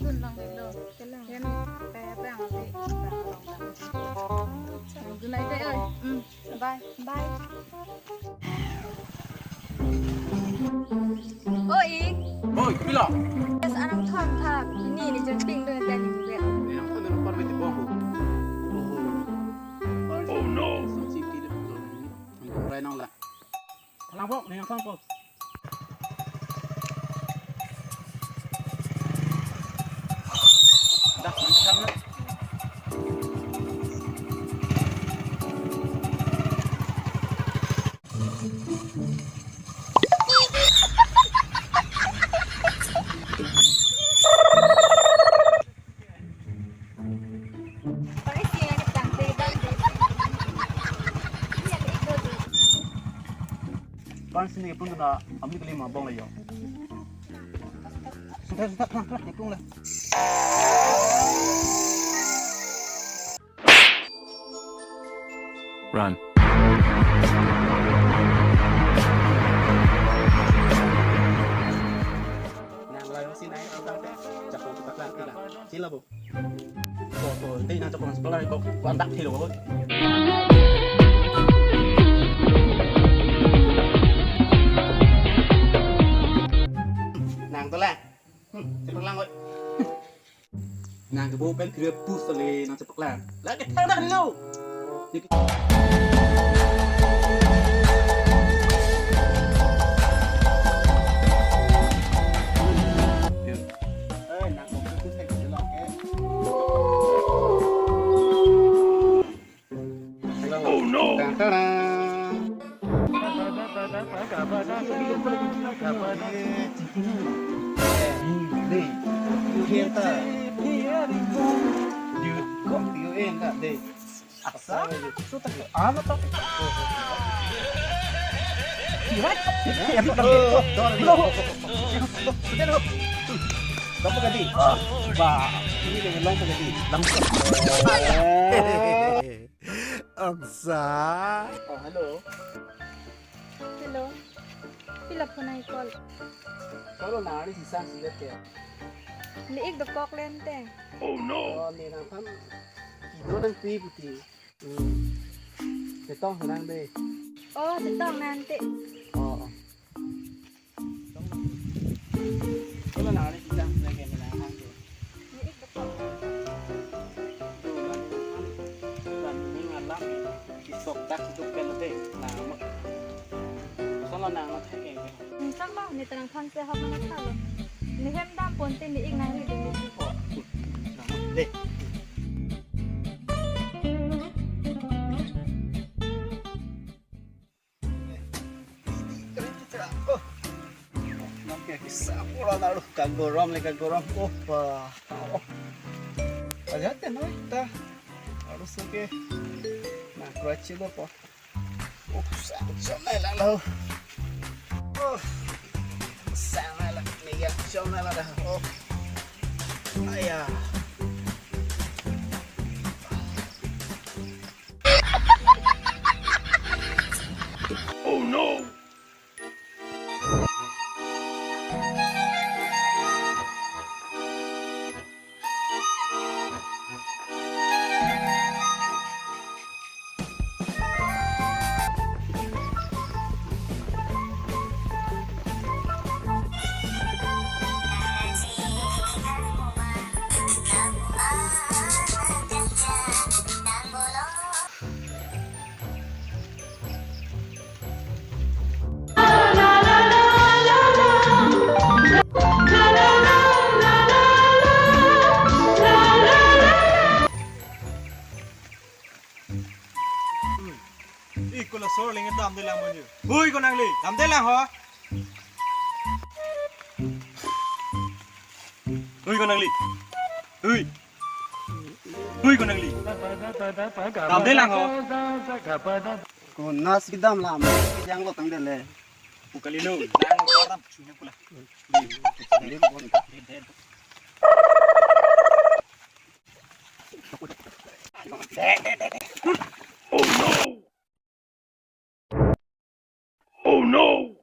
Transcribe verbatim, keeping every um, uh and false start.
Dun lang dei lo. Yan, kaya bang abi. Dun lang dei, oi. Hmm. Bye. Bye. Oi. Oi, pilo. Yes, anang thon tha. Ini ni jemping do tani be. Ini nang thon do par mete bong. Oh no. Song si ki de bong. Rai nang la. Thalang po, nang thon po. Dah, nang thon la. Kan sini pun kena ambil kelima bong lagi. Sudah, sudah, pulang, pulang, pulang lah. Run. Nang layo sinai, utang pe, cakap kita pelan, pelan. Sila, Bu. Ko, ko, ente nang cakap sebelah, ko, ko andak thilo, ko. Nang to la. Hmm, cepat lang, ko. Nang kebo pen kira pus tali nang cepak lang. Lagi tang dah lo. Eh, nang kebo pus tali lo, eh. Oh no! Tang, tang, tang. Aksa, so tak ano to? Kira, kira, kira, kira. Long po kadi. Ba, ini dengan long po kadi. Long po. Aksa. Oh, hello. Hello. Pila phone ai call. Call na ari sisa sila ke. Ni ik dokok lente. Oh no. Oh, ni nang pam. Kido nang pi puti. Hmm. Chetong nang dei. Oh, chetong nang te. Oh, oh. Kalau nang ada kita lagi nang hang tu. Ni ik dokok. Tu ban, ban ni ngalam ni. Isok tak itu kan te. Nang mak. Kalau nang mak hai ke. Ni sang ba ni terang phan se hap mana thalo. Ni hem dam pon te ni ik nang ni dun ni. Oh. Nang dei. Oke, sapuran aduh, kagorom le kagorom. Opa. Oh. Aja te noi ta. Harus oke. Nah, kruaci lo po. Oh, sang chom nai la lo. Oh. Sang nai la, ni ya chom nai la dah. Oh. Aya. Oh no! Ih, ko la sor lenge damde lang manje. Hui, ko nangli, damde lang ho. Hui, ko nangli. Hui. Hui, ko nangli. Damde lang ho. Ko nasi dam lam, kejang lo tangdele. Ko kali lo, lang lo, dam, sunya pula. Oh no! Oh no!